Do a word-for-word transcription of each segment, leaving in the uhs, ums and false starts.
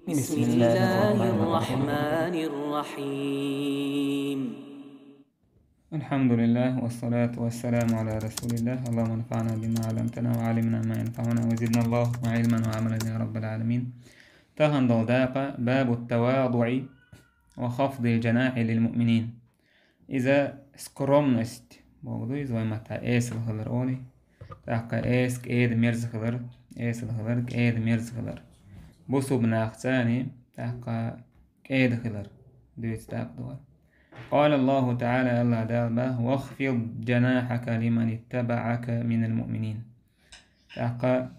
بسم الله الرحمن الرحيم. الحمد لله والصلاة والسلام على رسول الله. اللهم انفعنا بما علمتنا وعلمنا ما ينفعنا وزدنا اللهم علما وعملا يا رب العالمين. Тахан дола дакъа باب التواضع وخفض الجناح للمؤمنين. Иза скромность бохург ду, иза вай маттахь эсала хилар олий. ТӀаккха эс кӀеда мерза хилар, эсала хилар, кӀеда мерза хилар. Бусулба нахаца а, тӀаккха кӀеда хилар дуьйцу дакъа ду. قال الله تعالى, Аллах Дала боху: واخفض جناحك لمن اتبعك من المؤمنين. ТӀаккха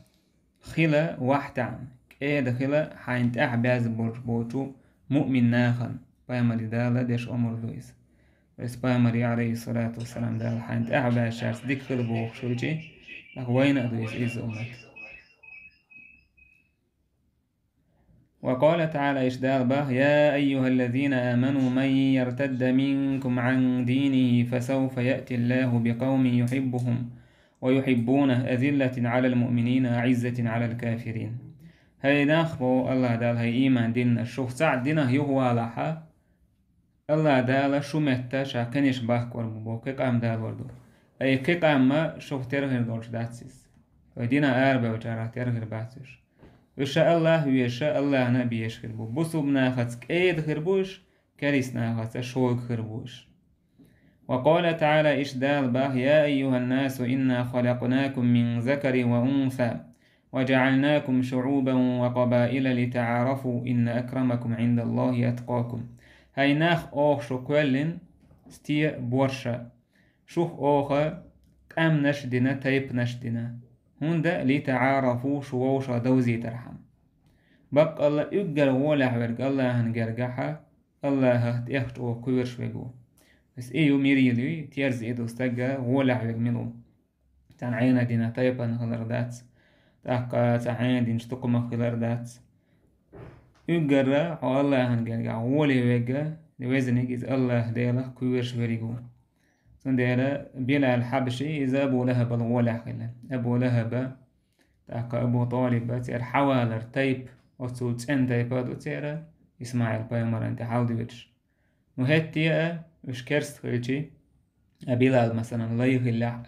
хила вахьтаьӀна, кӀеда хила хьайна тӀаьхьа баьзна болчу, болчу муъмин нахана, пайхамаре Дала деш омра ду иза. Вайс пайхамаре, алейхиссалату вассалам, Дала хьайна тӀаьхьа баьзначаьрца дика хила бохуш хилчи, тӀаккха вайна а ду иза, иза уммат. وقال تعالى, иштта Дала боху: يا أيها الذين آمنوا من يرتد منكم عن دينه فسوف يأتي الله بقوم يحبهم ويحبونه أذلة على المؤمنين أعزة على الكافرين. ХӀай нах, боху Аллах Дала, хӀай ийман динарш, шух цхьаъ динах юхавалахь, Аллах Дала шу метта ша кхиниш бахкор бу, боху, кхин къам далор ду. Ай кхин къам а шух тера хир долуш дац иза. Вай динах арабевллачарах тера хир бац уьш. Уьш ша Аллах а везаш, Аллахна а безаш хир бу. Бусулба нахаца кӀеда хир бу уьш, керист нахаца шога хир бу уьш. وقال تعالى, иштта Дала боху: يا أيها الناس إنا خلقناكم من ذكر وأنثى وجعلناكم شعوبا وقبائل لتعارفوا إن أكرمكم عند الله أتقاكم. ХӀай нах, оха шу кхоьллина сте а, борша а. Шух оха къаьмнаш а дина, тайпанаш а дина. ХӀунда, لتعارفوا, шу вовшах довзийтархьама. Баккъалла уггар гӀолехь верг Аллахьан гергахьа, Аллахах тӀех чӀогӀа кхоьруш верг ву. Ас и ю мирил юй, терза и ду стагга гӀолехь верг мила ву. Цхьана Ӏена дина тайпана хилар дац, тӀаккха цхьа Ӏена динчу тукхамах хилар дац. Уггара хьо Аллахьан гергахь гӀоле вегга, везаниг иза Аллах Делах кхоьруш верг ву. Цундела Билал Хьабаши иза Абу Лахабал гӀолехь хилла. Абу Лахаба, тӀаккха Абу ТӀалиба, церан хьавалар тайпа, оццул цӀена тайпа а ду церан, ИсмаӀил пайхамаран тӀе хьалдоьдуш. Ну, хӀетте а уьш керста хилчи, а Билал, масалан, лай хиллехь а,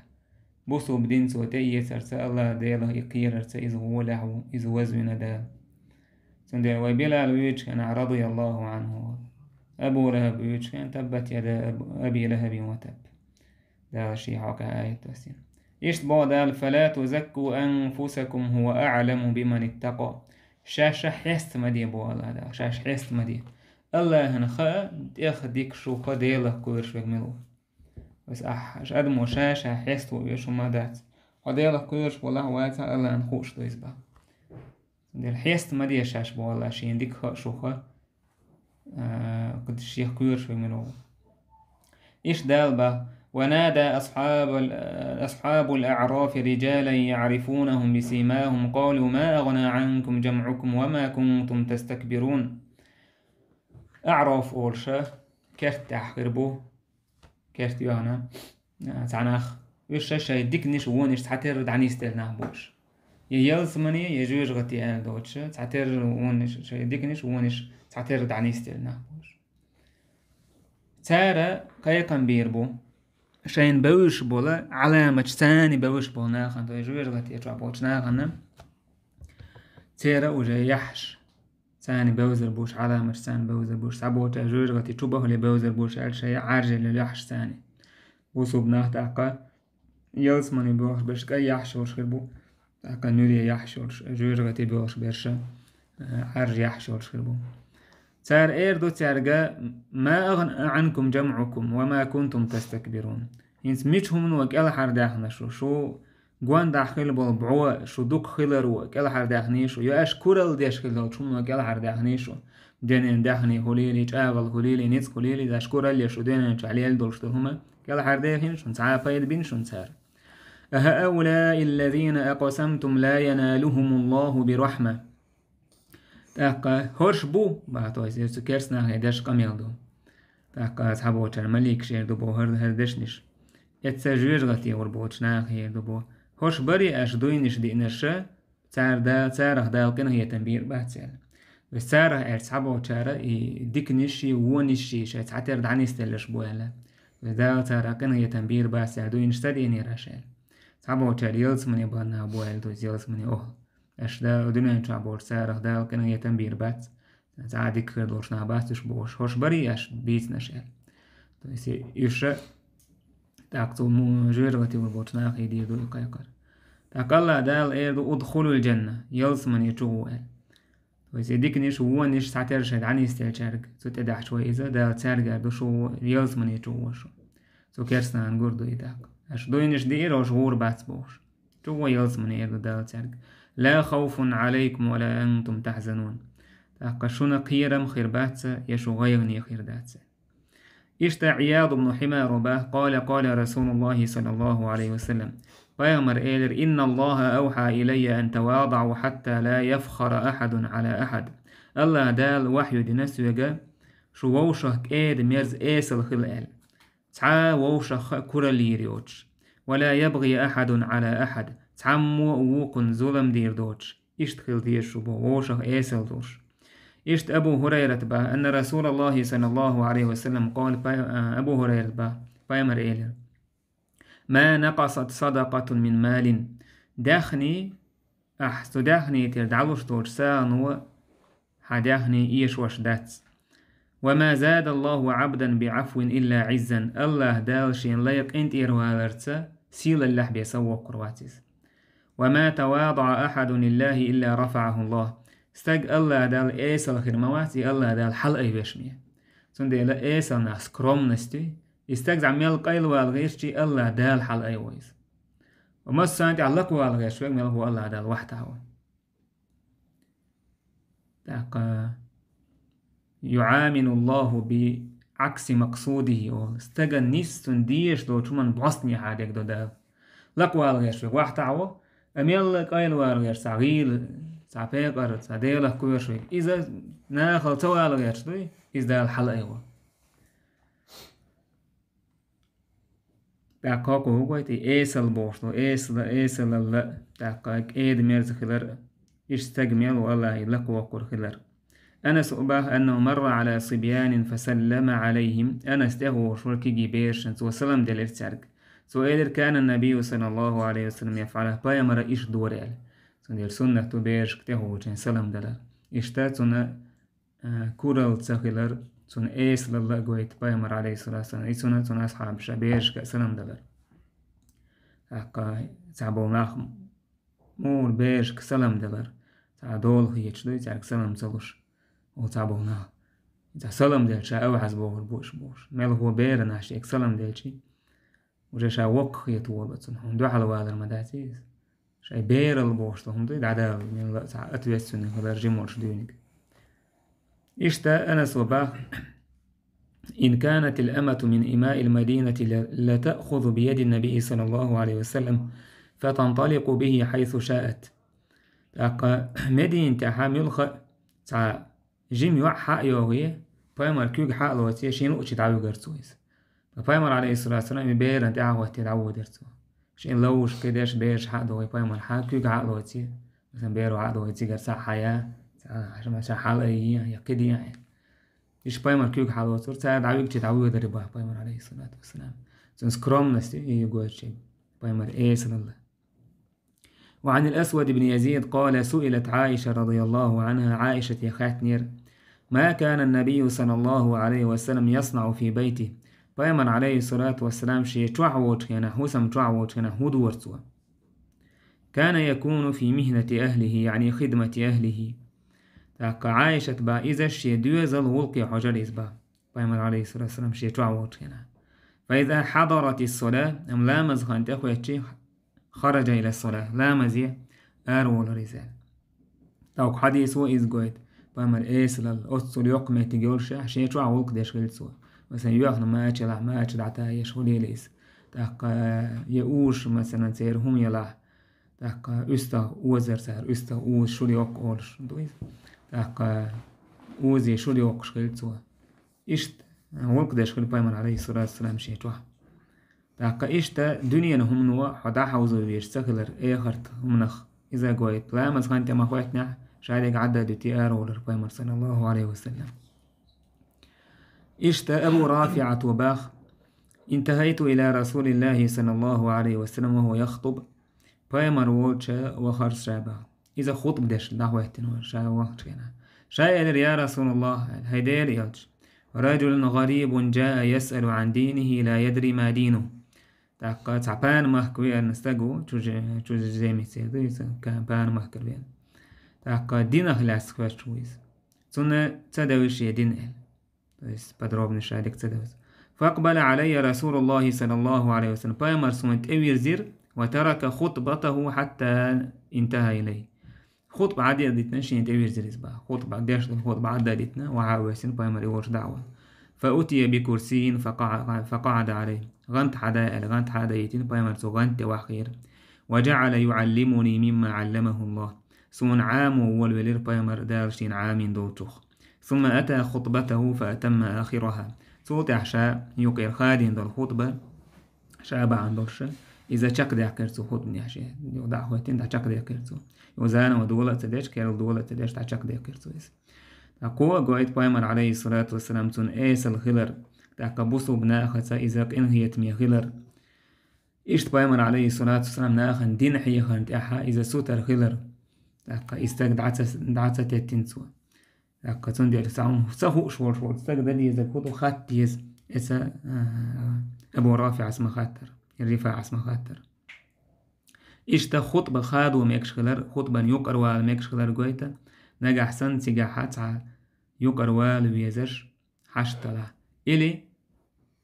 бусулба дин цо тӀеэцарца, Аллах Делах и кхерарца иза гӀолехь ву, иза вазвина Дала. Цундела вай Билал вуьйчу хенахь, радияллаху анху, Абу Лахаб вуьйчу хенахь, таббат яда Аб-, Аби Лахабин ва таб. Дала шен хьокъехь аят доссийна. Иштта боху Дала: فلا تزكوا أنفسكم هو أعلم بمن اتقى. Шаьш-шаьш хьеста ма де, боху Аллах Дала, шаьш хьеста ма де. Аллахьан хаа, тӀех дика шух Делах кхоьруш верг мила ву. Ас ахь, аша адамо ша-ша хьеста ву веш хӀума дац. Хьо Делах кхоьруш волахь а, вацахь а, Аллахьан хууш ду иза боху. Цундела хьеста ма де шаьш, боху Аллах, шен дика хаа шух, а, кху шех кхоьруш верг мила ву. Иштта Дала боху: ونادى أصحاب ال-، أصحاب الأعراف رجالا يعرفونهم بسيماهم قالوا ما أغنى عنكم جمعكم وما كنتم تستكبرون. АӀраф олуш керта тӀехь хир бу, керта йоьхна, а, цхьа нах. Уьш шайн диканаш, вонаш цхьатерра дӀанисделла нах бу уьш. Я ялсамане, я жоьжахате аьлла доцуш, цхьатерра вонаш, шайн диканаш, вонаш цхьатерра дӀанисделла нах бу уьш. Цара кхайкхам бийр бу шайна бевзаш болу Ӏаламаташ, царна бевзаш болу нахана, то есть жоьжахате чохь болчу нахана, церан уже яхьаш, царна бевзар буш, Ӏаламаташ царна бевзар буш, цхьаболчара жоьжахати чу бахале бевзар буш аьлла, шайн Ӏаржъелла яхьаш царна. Бусулба нах тӀаккха ялсамане боьлхуш берш кӀайн яхьаш йолуш хир бу, тӀаккха нуьре яхьаш йолуш, жоьжахати боьлхуш берш, э, Ӏаржъяхьаш йолуш хир бу. Цара эр ду цаьрга: ما أغنى عنكم جمعكم وما كنتم تستكبرون. ХӀинца мича хӀумано кӀелхьардаьхна шу, шу гондахь хилла болу бӀо, шу дукха хиларо кӀелхьардаьхний шу, я аша куралла деш хилла долчу хӀумано кӀелхьардаьхний шу? Дуьненан даьхни хуьлийла, чӀагӀалла хуьлийла, ницкъ хуьлийла, аша куралла еш шу дуьнен чохь лелла долуш долу хӀума кӀелхьардехний шуна, цхьа а пайда бина шуна цара? أهؤلاء الذين أقسمتم لا ينالهم الله برحمة. ТӀаккха хӀорш бу, бах, то есть, оцу керстанахе деш къамел ду. ТӀаккха цхьаболчара маликаш эр ду бо хӀара, хӀара дешнаш. Эцца жоьжахате гӀур боцу нахе эр ду бо. ХӀорш барий аша дуйнаш диънарша, цара да-, царах Дала къинхетам бийр бац аьлла. Вай царах аьлча, цхьаболчара и диканаш а, вонаш а шоай цхьатера дӀанисделларш бу аьлла. Вай Дала царах къинхетам бийр бац аьлла, дуйнаш ца дийцинера шоай. Цхьаболчара ялсамане баьнна бу аьлла, то есть ялсамане охьа. Аша Дала дуьнен чохь болчу царах Дала къинхетам бийр бац. Цхьа а дика хир долуш нах бац уьш бохуш. ХӀорш барий аша бийцинарш аьлла. То есть уьш а тӀаккха цу му-, жоьжахати вур болчу нахе дийр ду и кхайкхар. ТӀаккха Аллах Дала эр ду: «Удхулул джанна», ялсамане чу гӀо аьлла. То есть и диканаш а, вонаш а цхьатера шайн дӀанисделлачаьрга, цу тӀе дахьаш вай иза, Дала цаьрга эр ду: «Шу ялсамане чу гӀо шу». Цу керстанан гур ду и тӀаккха. Аша дуйнаш дийцира, хӀорш гӀур бац бохуш. Чу гӀо ялсамане эр ду Дала цаьрга. «Ла хавфун Ӏалайкум ва ла антум тахьзанун». ТӀаккха шуна кхерам хир бац, я шу гӀайгӀане хир дац. Иштта Ӏияд ибн Хьимара боху: «Къала, къала Расулуллахи саллаллаху Ӏалайхи ва саллам». Пайхамара элира: «Инна Аллаха авхьа илайя ан тавадаӀу хьатта ла яфхара ахьадун Ӏала ахьад». Аллах Дала вахью дина соьга, шу вовшах кӀеда-мерза, эсала хила аьлла. Цхьа а вовшах куралла йийр йоцуш. «Ва ла ябгӀи ахьадун Ӏала ахьад». Цхьаммо а вукхунна зулам дийр доцуш. Иштта хила деза шу боху, вовшах эсала долуш. Иштта Абу ХӀурайрата боху, анна Расулаллахи саллаллаху Ӏалайхи ва саллам къала, пай-, а, Абу ХӀурайрата боху, пайхамара элира: «Ма накъасат садакъатун мин малин». Даьхни, ахь цу даьхни тӀера дӀалуш долчу сагӀано хьан даьхни эшош дац. «Ва ма задаллаху Ӏабдан би Ӏафвин илла Ӏиззан». Аллах Дала шен лай къинтӀера валарца сийлаллехь бен ца воккхур вац иза. «Ва ма тавадаӀа ахьадун лиллахи илла рафаӀаху Аллах». Стаг Аллах Дала эсала хир ма вац, и Аллах Дала хьалаайвеш ма ю. Цундела эсала нах скромность ю, и стаг зӀа мел къайлавала гӀерташ, и Аллах Дала хьалаайво иза. Ва массарна тӀехь лакхавала гӀерташ верг мел ву Аллах Дала вахьтахь ву. ТӀаккха: «ЮӀамилу Аллаху би Ӏакси макъсудихи», олу. Стагана нийса цунна дезаш долчу хӀуманна бӀостанехьа дерг до Дала. Лакхавала гӀерташ верг вахьтахь ву, а мелла а къайлавала гӀерташ, цхьа гӀийла, цхьа пекъар, цхьа Делах кхоьруш верг. Иза нахала ца вала гӀерташ дуй, иза Дала хьалаайво. ТӀаккха хӀокхо хӀун гойту, и эсала бохуш ду, эсала, эсалалла, тӀаккха кӀеда-мерза хилар, иштта стаг мел ву Аллахе лакхавоккхур хилар. Анаса боху, аннаху марра Ӏала сибьянин фасаллама Ӏалайхим. Анас тӀехволуш вара кегий берашна, цо салам делира цаьрга. Цо элира: «Кана набийю саллаллаху Ӏалайхи ва саллам яфӀалу», пайхамара иштта дора аьлла. Цундела суннат ду берашка тӀехволучунна салам далар. Иштта цунна а, куралла ца хилар, цунна эсалалла а гойту пайхамара, Ӏалайхиссалату вассалам, и цунна, цунна асхьабаша берашка а салам далар. ТӀаккха цхьаболу нах муха берашка салам далар, цхьа дола хеташ дуй, цаьрга салам ца луш, олу цхьаболу нах. Цхьа салам делча, ша авхьаза бохур бу уьш бохуш. Мелхо берана шега салам делчий, уже ша воккха хета волу цунна, хьуна дуьхьал валар ма дац иза. Шайн бералла бохуш ду хӀума дуй, дӀадала, мелла а цхьа ответственный хилар жимолуш дуьйниг. Иштта Анаса боху: «Ин канатил амату мин имаил мадинати ла, ла таъхузу би яди набий саллаллаху Ӏалайхи ва саллам, фатанталику бихи хьайсу шаат». ТӀаккха Медина тӀехьа муьлхха а цхьа жима йоӀ хьа а йогӀий, пайхамар куьг хьа а лоций, шен луъучу дӀавигар цо иза. Ткъа пайхамар, Ӏалайхиссалату вассалам, и берана тӀаьхьахӀоттий дӀаводира цо. Шен ловзуш кхидерш, бераш хьа а догӀий, пайхамар хьа куьг хьа а лоций, масалан, беро хьа а догӀий, цигара цхьаъ хьая, цхьа хьаша, масалан, хьалаайе, я кхидӀе. Иштта пайхамар куьг хьа лоцура, цара дӀавигчи дӀавоьдура боху пайхамар, Ӏалайхиссалату вассалам. Цуьнан скромность и гойту шега, пайхамар эсалалла. وعن الأسود بن يزيد قال: سئلت عائشة رضي الله عنها، Ӏайшате хаьттинера: ما كان النبي صلى الله عليه وسلم يصنع في بيته؟ Пайхамар, Ӏалайхиссалату вассалам, шен чохь волчу хенахь, хӀусам чохь волчу хенахь хӀун дора цо? كان يكون في مهنة أهله، يعني خدمة أهله. ТӀаккха Ӏайшат боху, иза шен доьзал гӀуллакхе хьожура иза боху. Пайхамар, Ӏалайхиссалату вассалам, шен чохь волчу хенахь. فإذا حضرت الصلاة، амма ламаз хан тӀехӀоьттичи, خرج إلى الصلاة، ламазе араволура иза. ТӀаккха хьадисо иза гойту. Пайхамар эсалалла, оццул йоккха меттиг йолушехь, шен чохь гӀуллакх деш хилла цо. Масалан, йоьхна мача елахь, мача дӀатаеш хӀун лела иза. ТӀаккха я уьш, масалан, церан хӀума елахь, тӀаккха уьстагӀ озар цара, уьстагӀ оза шура йоккху олуш ду иза. ТӀаккха озий шура йоккхуш хилла цо. Иштта гӀуллакх деш хилла пайхамар, Ӏалайхиссалату вассалам, шен чохь. ТӀаккха иштта дуьненан хӀумано хьо дӀахьовзо везаш ца хилар, эхарт хӀуманах иза гойту. Ламаз хан тӀе ма хӀоьттинехь, Шадерг Ӏадда дуьтий ара волура пайхамар, саллаллаху Ӏалайхи ва саллам. Иштта Абу РафиӀата бах: «انتهيت إلى رسول الله صلى الله عليه وسلم وهو يخطب». Пайхамар волча вахара ша бах. Иза хутба деш дӀахӀоьттина вара, ша вахча хенахь. Ша элира: «Я Расулаллах, хӀай Делан элча, رجل غريب جاء يسأل عن دينه لا يدري ما دينه». ТӀаккха цхьа пана махка веана стаг ву, чужеземец ду иза, ка-, пана махкара веана. ТӀаккха динах лаьцна хоьттуш ву иза. Цунна ца девза шен дин аьлла. То есть подробно ша дика ца девза. «فأقبل علي رسول الله صلى الله عليه وسلم». Пайхамар суна тӀевирзира, «وترك خطبته حتى انتهى إلي». Хутба Ӏадда дитина, шена тӀевирзира иза бах. Хутба деш долу хутба Ӏадда дитина, вахьа а весина, пайхамар и волчу дӀа а ваьлла. «فأتي بكرسي فقع-، فقعد عليه». ГӀант хьада аьлла, гӀант хьа а дайтина, пайхамар цу гӀанта тӀе ваххийра. «وجعل يعلمني مما علمه الله». Суна Ӏамо волавелира пайхамар Дала шена Ӏамийна долчух. «ثم أتى خطبته فأتم آخرها». Цул тӀаьхьа ша юкъера хадийна долу хутба, ша бахьана долуш, иза чекхдехкира цо хутбанехь шен. Юха дӀа а хӀоьттина, дӀа чекхдехкира цо. Юха заново дола а ца деш, керла дола а ца деш, дӀа чекхдехкира цо иза. ТӀаккха кхо а гойту пайхамар, Ӏалайхиссалату вассалам, цунна эсала хилар, тӀаккха бусулба нахаца иза къинхетаме хилар. Иштта пайхамар, Ӏалайхиссалату вассалам, нахана дин хьехарна тӀехь иза сутара хилар. ТӀаккха и стаг дӀа ца, дӀа ца теттина цо. ТӀаккха цундела ца хӀу-, ца хууш волуш волу стаг дан дезарг хӀун ду хатта деза, эца, а, Абу РафиӀас ма хаттара, РифаӀас ма хаттара. Иштта хутба хадо мегаш хилар, хутбан юкъара вала мегаш хилар гойту, нагахь санна цигахь цхьа юкъара вала везаш хьашт далахь. Или,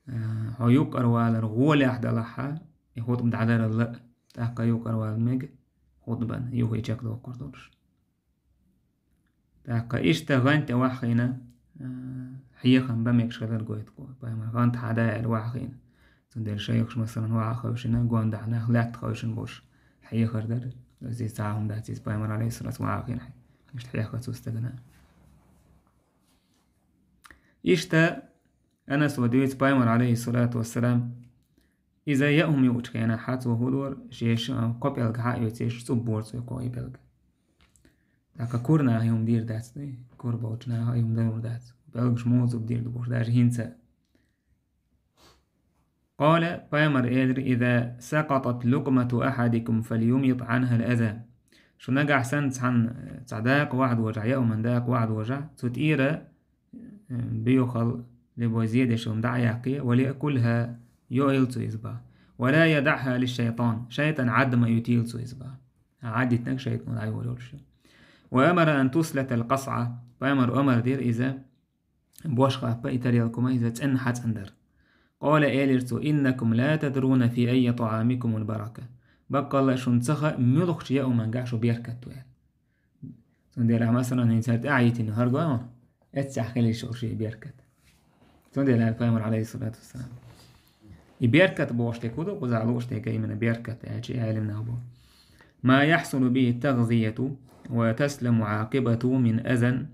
а, хьо юкъара валар гӀолехь далахь, и хутба дӀадаралла а, тӀаккха юкъара вала мега хутбан, юха и чекхдоккхур долуш. ТӀаккха иштта гӀанта тӀе ваххийна, а, хьехам бан мегаш хилар гойту кхо. Пайхамар гӀанта хьада аьлла ваххийна. Цундела шайхаш, масалан, ваха хевшина, гондахь нах лаьтта хевшина болуш хьехар дара. Иза цхьа хӀума дац, иза пайхамар, Ӏалайхиссалату, ваха хиъна хье-, иштта хьехар цу стагана. Иштта Анаса дуьйцу пайхамар, Ӏалайхиссалату вассалам, иза яа хӀума юучу хенахь цо хӀун дора, шен ш-, кхо пӀелг хьа а оьцуш, цӀуббора цо кхо и пӀелг. ТӀаккха кура наха и хӀума дийр дац, кура болчу наха и хӀума дийр дац. ПӀелгаш муха цӀубдийр ду бохуш, даже хӀинца а. Къала, пайхамар элира: «إذا سقطت لقمة أحدكم فليمط عنها الأذى». Шу нагахь санна цхьанна цхьа дакъа вахьа дожахь, яа хӀуман дакъа вахьа дожахь, цу тӀера, э, боьхалла, либо зе деш хӀума дӀа а яккхий, «وليأكلها», йойла цо иза бах. «ولا يدعها للشيطان», шайтӀан Ӏадда ма юьтийла цо иза бах. Ӏадда йитинарг шайтӀано дӀайойла йолуш ю. «وأمر أن تسلت القصعة», пайхамар омар дира иза, бошхаппа и тарелка хӀума иза цӀенна хьацӀандар. Къала, элира цо: «إنكم لا تدرون في أي طعامكم البركة». Баккъалла а шуна ца хаьа, муьлхачу яа хӀумангахь шу беркат ду аьлла. Цундела, масалан, хӀинца тӀаьхьа йитина хӀара гой хьуна, эццехь хила йиш йолуш и беркат. Цундела аьлла пайхамар, Ӏалайхиссалату вассалам. И беркат бохуш дерг хӀун ду, кхузахь лууш дерг именно беркат аьлча, Ӏелам нах бу. «ما يحصل به التغذية وتسلم عاقبته من أذى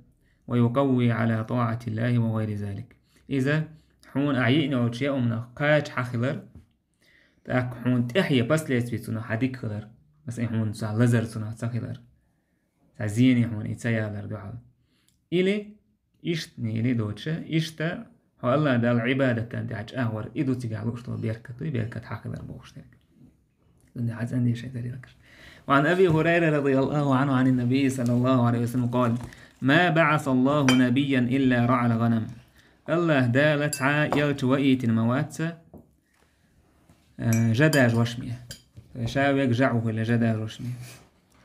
ويقوي على طاعة الله وغير ذلك». Иза хьуна ахь йиъна йолчу яа хӀуманах кхача хьан хилар, тӀаккха хьуна тӀаьхье последствий цунах хьан дика хилар, масала, хьуна цхьа лазар цунах ца хилар, цхьа зене хьуна и ца ялар дуьхьал. Или иштта, или доцуша, иштта хьо АллахӀ Далла Ӏибадатан тӀехь чӀагӀвар, и ду цигахь лууш долу беркат, и беркат хьан хилар бохуш дерг. Цундела хьан цӀандеш шайн тарелкаш. وعن أبي هريرة رضي الله عنه عن النبي صلى الله عليه وسلم قال: «ما بعث الله نبيا إلا رعى الغنم». АллахӀ Дала цхьа а элча ваийтина ма вац, э, жа дажа вашаме. Ша верг жа а ву хилла, жа дажа вашаме.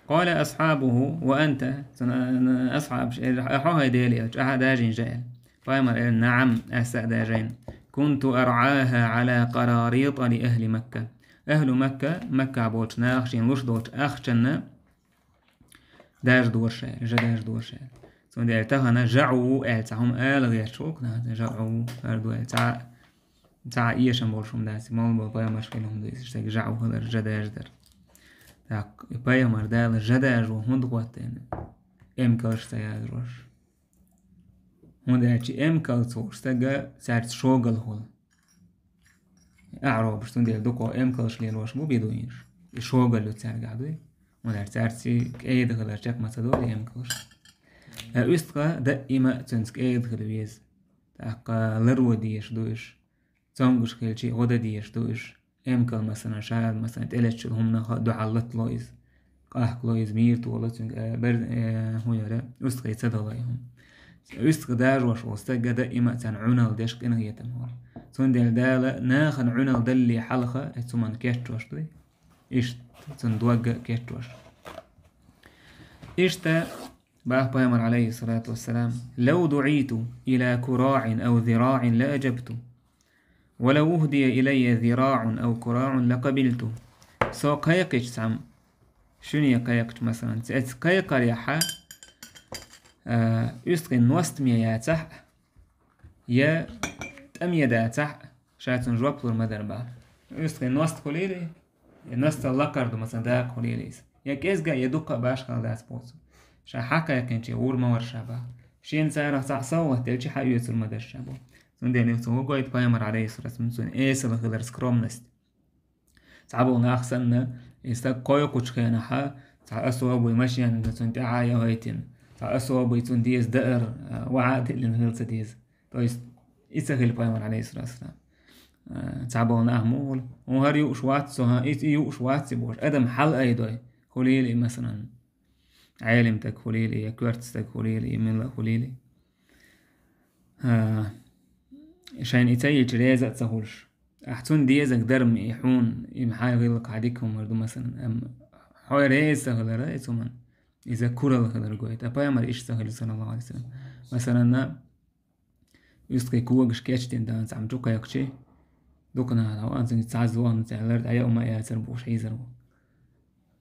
قال أصحابه: «وأنت؟» Цуьнан асхьабаш элира: «Хьо хӀай Делан элча, ахьа а дажийна жа?» аьлла. Пайхамар элира: «نعم, аса а дажийна. كنت أرعاها على قراريط لأهل مكة». Ахьлу Макка, Маккахь болчу наха шена луш долчу ахчанна дажа дора ша, жа дажа дора ша. Цундела тахана жаӀу аьлла цхьа хӀума ала гӀерташ волу нах, жаӀу, хӀара ду аьлла, цхьа, цхьа эшам болуш хӀума дац, молла болу пайхамарш хилла хӀума ду иза, стаг жаӀу хилар, жа дажа дара. ТӀаккха и пайхамар Дала жа дажо хӀунда хӀоттийна? Эмкалш ца язрош. ХӀунда аьлча эмкалца волу стага цаьрца шогал хуьлу. АӀробаш цундела дукха эмкалш лелош бу бедуинаш. И шогал ю цаьргахь дуй. ХӀунда аьлча цаьрца кӀеда хилар чекх ма ца долу эмкалш. Э, уьстагӀа даима а цуьнца кӀеда хила веза. ТӀаккха ларван дезаш ду уьш. Цомгуш хилча а гӀо дан дезаш ду уьш. Эмкал, масала, ша, масала, тӀелетта хӀуманах а дуьхьал латало иза. Къахкало иза, мийра тохало цуьнга, э, бер-, э, хӀун яра, уьстагӀий ца дало и хӀума. УьстагӀа дажош волу стаг даима а царна Ӏуналла деш къинхетам хуьлу. Цундела Дала нахана Ӏуналла далале хьалха, э, цу хӀуманна кечдеш ду. Иштта цуьнан дог а кечдеш. Иштта боху пайхамара, алейхиссалату вассалам: «لو دعيت إلى كراع أو ذراع لأجبت، ولو أهدي إلي ذراع أو كراع لقبلت». Со кхайкхича цхьамма, шуьне кхайкхича, масалан, ца-, эца кхайкхарехьа, а, уьстагӀийн ностаме яцахь а, я тӀаме дацахь а, ша цунна жоп лур ма дара боху. УьстагӀийн ност хуьлийла, я ностал лакхара ду, масалан, дакъа хуьлийла иза. Я кӀезга, я дукха а башхалла дац боху цо. Ша хьакхайкхинче вур ма вара ша боху. Шена царах цхьаъ совгӀат делча, хьаоьцур ма дара ша боху. Цундела цо хӀун гойту пайхамара, алейхиссалату вассалам, цуьнан эсала хиларца скромность. Цхьаболу нах санна, и стаг кхойкхучу хенахьа, цхьа особый машенана цунна тӀаьхьа а яхийтина, цхьа особый цунна деза даар, а, ваха а диллина хила ца деза. То есть, и ца хила пайхамар, алейхиссалату вассалам. А, цхьаболу нах муха хуьлу? Хьуна хӀара юуш вац со, хӀан, и, и юуш вац и бохуш. Адам хьала айдой, хуьлийла и, масалан, Ӏелим стаг хуьлийла и, я коьрта стаг хуьлийла и, милла а хуьлийла и. А, шайна и ца йича реза а ца хуьлуш. Ахь цунна дезаг дарма и хьуна, и хьайн гӀиллакх хьан дика хӀума хир ду, масалан, амма хьо реза ца хилара, и цу хӀуманна, иза куралла хилар гойту. Ткъа пайхамар иштта ца хилла, саллаллаху алейхи ва саллям. Масалан, уьстагӀий когаш кечдина дан цхьамма чу кхайкхича, дукха нахана хьо анцанга цхьа зоьхна цӀе лар дӀаяа ма яцара бохуш хьийзар ву.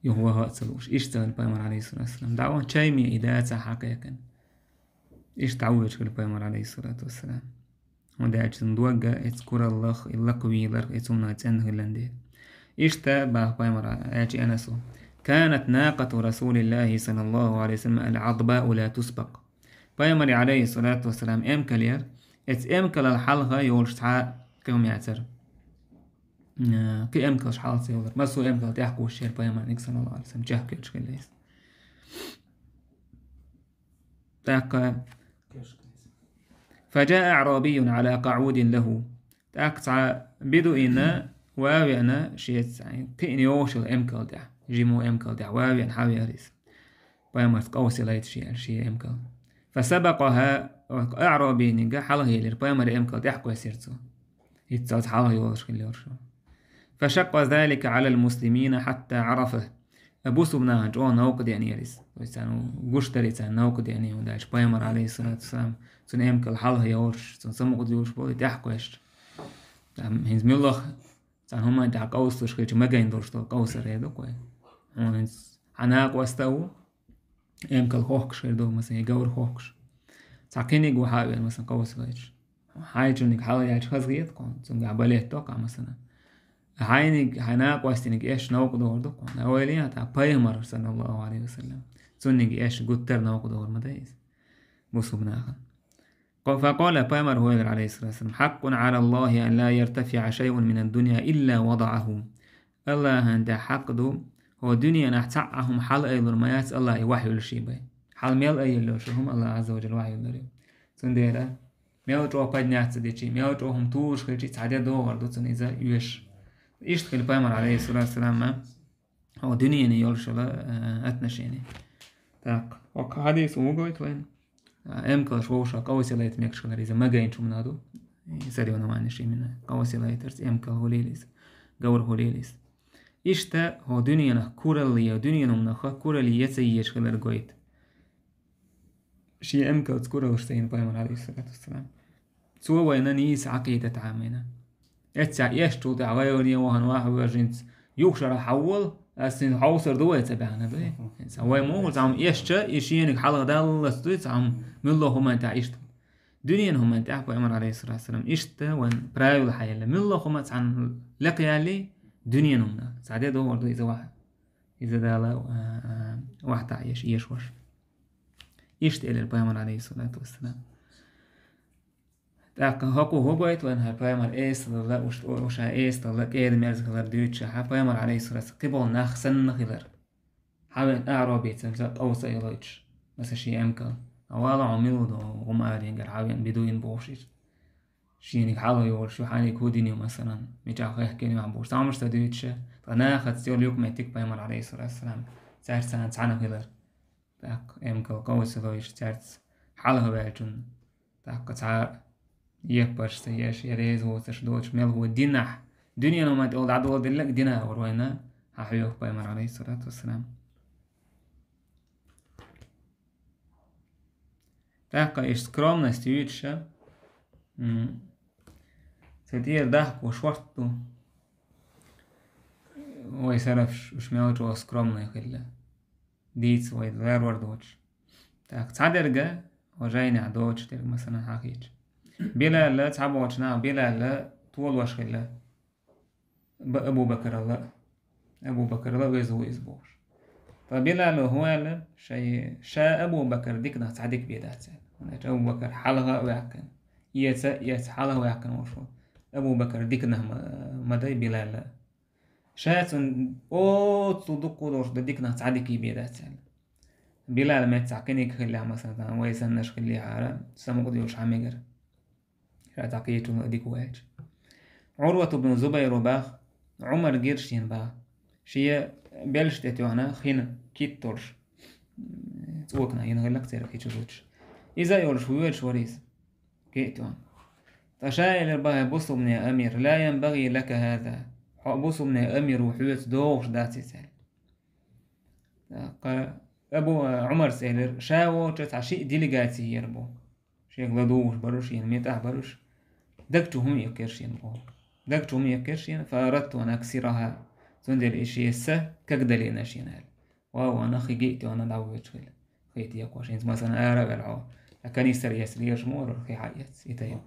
Юха ваха а ца лууш. Иштта ца хилла пайхамар, алейхиссалату вассалам. ДӀа ван чай ме и дацахь хьакхайкхина. Иштта дӀавоьдуш хилла пайхамар, алейхиссалату вассалам. ХӀунда аьлча цуьнан дог а эца кураллах, и лакхавийларх, эца хӀуманах цӀена хилла дела. Иштта боху пайхамара, аьлча Анасо: «كانت ناقة رسول الله صلى الله عليه وسلم العضباء لا تسبق». Пайхамаран, алейхиссалату вассалам, эмкал яра, эца эмкалал хьалха йолуш цхьа кхин хӀума яцара. Э, кхин эмкалш хьалха ца йолура. Массо а эмкал тӀаьхьакхуссуш яра пайхамарниг, саллаллаху алейхи ва саллям, чехкоьллуш хилла иза. ТӀаккха: «فجاء أعرابي على قعود له». ТӀаккха цхьа бедуин ван а веана, шеца кхиъна йогӀуш йолу эмкал тӀехь, жима эмкал тӀехь ван а веана хьавеара иза. Пайхамарца къовсалайта шен, аьлла, шен эмкал. «فسبقها», оцу аърабийниг хьалхаелира, пайхамаран эмкал тӀаьхьакхоьссира цо. ХӀинца оцу хьалха йолуш хилла йолуш. «فشق ذلك على المسلمين حتى عرفه». Бусулба нахана чӀогӀа новкъа деанера иза. То есть царна гуш дара и царна новкъа деане, хӀунда аьлча пайхамар, алейхиссалату вассалам, цуьнан эмкал хьалха йолуш, цунна самукъадуьйлуш болу и тӀаьхьакхоьссича. Там хӀинца муьлхха цхьана хӀуманна тӀехь къовсалуш хилча, магийна долуш долу къовсар хир ду-кх вай. Хьуна хӀинца хьан накъост а ву, эмкал хохкуш хир ду, масала, я говр хохкуш. Цхьа кхиниг ву хьавеана, масала, къовсалуш. Хьайчуниг хьала яьлча хазахета-кх хьуна, цуьнгахь балетто-кх, масала. Хьайниг, хьайн накъостиниг эшча новкъа догӀур ду-кх хьуна. Ойла е, тӀаккха пайхамар, саллаллаху алейхи ва саллям, цунниг эшча гуттар а новкъа догӀур ма дай иза бусулба нахана. Къо-, факъала, пайхамар хӀоьллира, алейхиссалату вассалам: «حق على الله أن لا يرتفع شيء من الدنيا إلا وضعه». Аллахьан тӀехь хьакъ ду, хӀокху дуьненахь цхьа а хӀума хьалаайалур ма яц, Аллахь и вахьйуьллуш бен. Хьала мел айъелла йолуш хӀума Аллахь Ӏазза ва жалла вахьйуьллур ю. Цундела мел чӀогӀа подняться дичи, мел чӀогӀа хӀума тухуш хилчи, цхьа де догӀур ду цунна иза оьшуш. Иштта хилла пайхамар, алейхиссалату вассалам, хӀокху дуьнене йолуш йолу, э, отношение. Так, хӀокху хьадисо хӀун гойту вайна? А, эмкалш вовшах къовсалайта мегаш хилар иза магийначу хӀуманах ду. И соревнованеш именно къовсалайтарца эмкал хӀулийла иза, говр хӀулийла иза. Иштта хӀокху дуьненах куралла е, дуьненан хӀуманах куралла е ца езаш хилар гойту. Шен эмкалца кураллаш ца йина пайхамар, алейхиссалату вассалам. Цо вайна нийса Ӏакъида тӀе хьамийна. Эццехь эшначул тӀаьхьа гӀайгӀане вахана ваха вежинца юха шарахь хьавола, ас цуьнца хьовсур ду вай ца баьхна дуй. Сан вай муха цхьамма эшча, и шениг хьалха даллалц дуй цхьамма муьлхха хӀуманна тӀехь иштта. Дуьненан хӀуманна тӀехь пайхамар, алейхиссалату вассалам, иштта вайн правила хьаелла. Муьлхха хӀума цхьана лекха яллий, дуьненан хӀуманах. Цхьа де догӀур ду иза ваха. Иза Дала, а, а, вахьтахь еш, еш ваша. Иштта элира пайхамар, алейхиссалату вассалам. ТӀаккха хӀокхо хӀун гойту вайна хӀара пайхамар эсалалла, уш-, уша эсалалла, кӀеда-мерза хилар дуьйцуш, хьан пайхамар, алейхиссалату вассалам, кхиболу нах санна хилар. Хьан вайн аъробийца къовса а йолуьйтуш, масала, шен эмкал. Ӏа валахь, хьо мила ву, гӀум аренга хьавеана, бедуин бохуш иза. Шениг хьалха йолуш ю, хьаниг хӀу дина ю, масалан, мичахь хехкина ю ахь бохуш, цхьа хӀуманаш ца дуьйцуш, ткъа нахаца йолу юкъаметтиг пайхамар, Ӏалайхиссалату вассалам, цаьрца цхьаьна хилар. ТӀаккха эмкал къовсалойш цаьрца хьалха ваьллачунна, тӀаккха цхьа а еппарш ца еш, я реза воцуш доцуш, мел хӀу динахь, дуьненан ма тӀе дӀадоладелларг дина а вара вайна, хьан хьоьху пайхамар, Ӏалайхиссалату вассалам. ТӀаккха иштта скромность юьйцуша, м, цу тӀера дахко шорт ду. Вай сарафш уьш мел чӀогӀа скромный хилла. Дийца вай ларвар доцуш. Так, цхьа дерга, вай жайнехь доцуш дерг, масалан, хьахийча. Билалла, цхьаболчу наха Билалла толош хилла. Б-, Абу Бакаралла, Абу Бакаралла веза ву иза бохуш. Ткъа Билало хӀун аьлла, шай, ша Абу Бакар диканах цхьа дика бен дац аьлла. ХӀунда аьлча Абу Бакар хьалха а ваьккхина, эца а эца хьалха а ваьккхина волуш ву. Абу Бакар диканах ма, ма дай Билалла. Ша цунна оццул дуккха а долуш дан диканах цхьа дика бен дац аьлла. Билал меттахь кхиниг хиллехь, масалан, вай саннаш хиллехьара, самукъа доьлуш хьан мегара. Ша цхьа кхечунна а дика ву аьлча. Ӏурват ибн Зубайро бах, Ӏумар гира шена бах. Шен белшаш тӀе тоьхна хин кит долуш, м, цӀокана йина хиллакх церан хечу зудчу. Иза а йолуш воьдуш вара иза. Кхин а тоьхна. Ткъа ша элира бах: «Я бусалбанийн амир, ла янбагӀи лака хӀаза». Хьо бусалбанийн амир ву, хьоьца догӀуш дац иза аьлла. ТӀаккха Абу, Ӏумарс элира, ша волчу цхьа шиъ делегаци яр бу. Шега ладугӀуш баруш, шена муьтӀахь баруш. Даг чу хӀума эккхира шена боху. Даг чу хӀума эккхира шена, фа арадту ан аксираха. Цундела и шен са кагдалийна шена аьлла. Ва, вана хи гиъ тоьхна дӀавоьдуш хила. Хи текхош, хӀинца, масалан, ара а ваьлла хьо. Ткъа канистр эцна лелаш ма вара, хи хьаэц, и тайпа.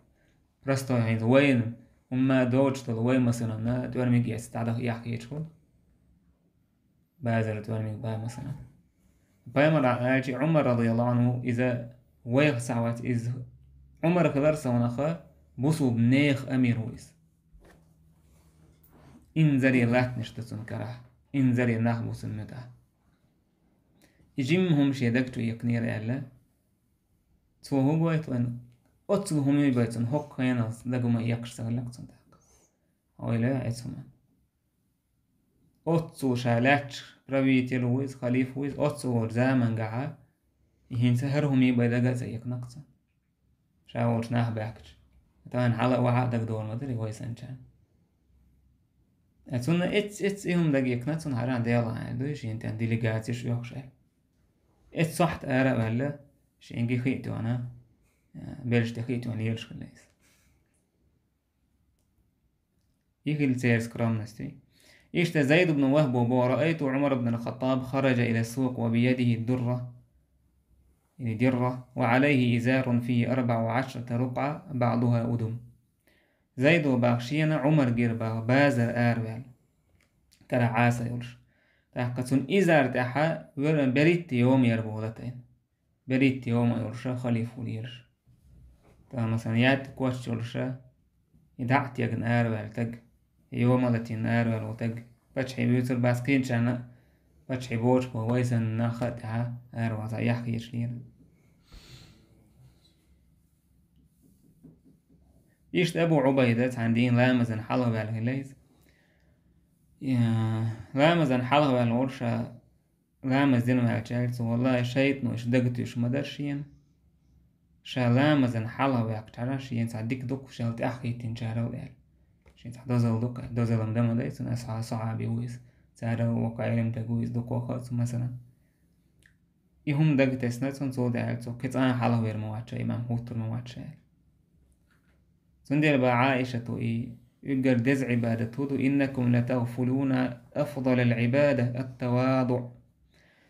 Простой хӀинца вайна, хӀумма доцуш долу вай, масалан, тӀоьрмиг эцна дӀадахьа яххийча хуьлу. Базар тӀоьрмиг бан, масалан. Пайхамар аьлча, Ӏумар, радияллаху Ӏанху, иза вайх схьавац, иза Ӏумар хилар совнаха, бусулба нехан амир ву иза. Инзаре латтанаш ду цунна карахь, инзаре нах бу цунна муьтӀахь. И жимма хӀума шен даг чу эккхинера аьлла, цо хӀун гойту вайна? Оццул хӀума бен цунна хӀокху хенахь даг ма эккхаш ца хиллакх цунна тӀаккха. Ойла а эцу хӀуманна. Оццул ша лаьтташ правитель ву иза, халифа ву иза, оццул волчу замангахьа, и хӀинца хӀара хӀума бен дага а ца эккхинакх цунна. Ша волчу нах баьхкича. Тахана хьала а вахьа а дагадогӀур ма дара и вай санчарна. Ткъа цунна эц-эц и хӀума дага эккхина цунна, хӀара Делан аьлла дуй, шена тӀе делегацеш оьхуш аьлла. Эц сохьта ара а ваьлла, шен ги хи а тоьхна, а, белш тӀе хи а тоьхна лелаш хилла иза. И хилла церан скромность. Иштта Зайд ибн Вахба боху: «Раайту Умар ибн аль-Хаттаб хараджа иля ссукъ ва биядихи дурра, или дирра, ва алайхи изарун фихи арбаъу ва ашрата рукъа, баъдуха удум». Зайдо бах шена Ӏумар гира бах базар араваьлла, кара Ӏаса йолуш. ТӀаккха цунна изар тӀехьа вер-, беритта йома яр боху латайна. Беритта йома йолуша халифа ву лелаш. Тахана, масалан, ятта коччалуша, и дӀа а тегна араваьлла таг, йома латийна араваьлла ву таг, паччахье вуьйцур бац кхинчарна, паччахье боцуш боху вай санна нах а тӀаьхьа араваьлла яххийчу лера. Иштта Абу Ӏубайда цхьана дийна ламазан хьалха ваьлла хилла иза. Я, ламазан хьалха ваьлла волуша, ламаз дина ваьлча аьлла цо: «Валлахи, шайтӀано иштта дага туьйсуш ма дара шена. Ша ламазан хьалха ваьккхачара шена цхьа дика дукха шел тӀаьхьахӀиттинчарал», — аьлла. Шен цхьа дозалла дукха, дозалла ма дан ма дай цунна, аса сахьаби ву иза. Цара вокха Ӏилма таг ву иза, дукха ваха а цу, масалан. И хӀума дага тесна цунна, цо даьлла цо кхин цкъа а хьалха вер ма вац ша, имам хӀуттур ма вац ша аьлла. Цундела бах Ӏаишата и уггар деза Ӏибадат хӀу ду: «Иннакум латагъфулуна афдалал Ӏибада ат-таваду».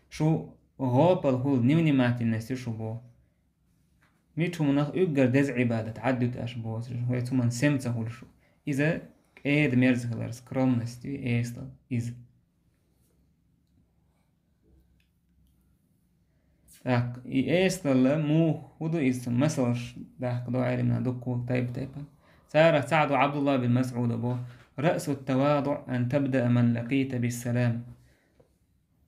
Шу гӀопал хӀула, невнимательность ю шу бо. Мича хӀуманах уггар деза Ӏибадат Ӏаддуьту аша боцурш, хӀой цуман сем ца хуьлу шу. Иза кӀеда мерза хилар, скромность ю, эсала иза. Так, и эсалалла муха хӀу ду иза цун масалш дахка ду Ӏелимна дуккхул тайп-тайпана. Царах цхьаъ ду Ӏабдулла бин МасӀуда бо: «Раъсу таваду ан табдаа ман лакийта биссалам».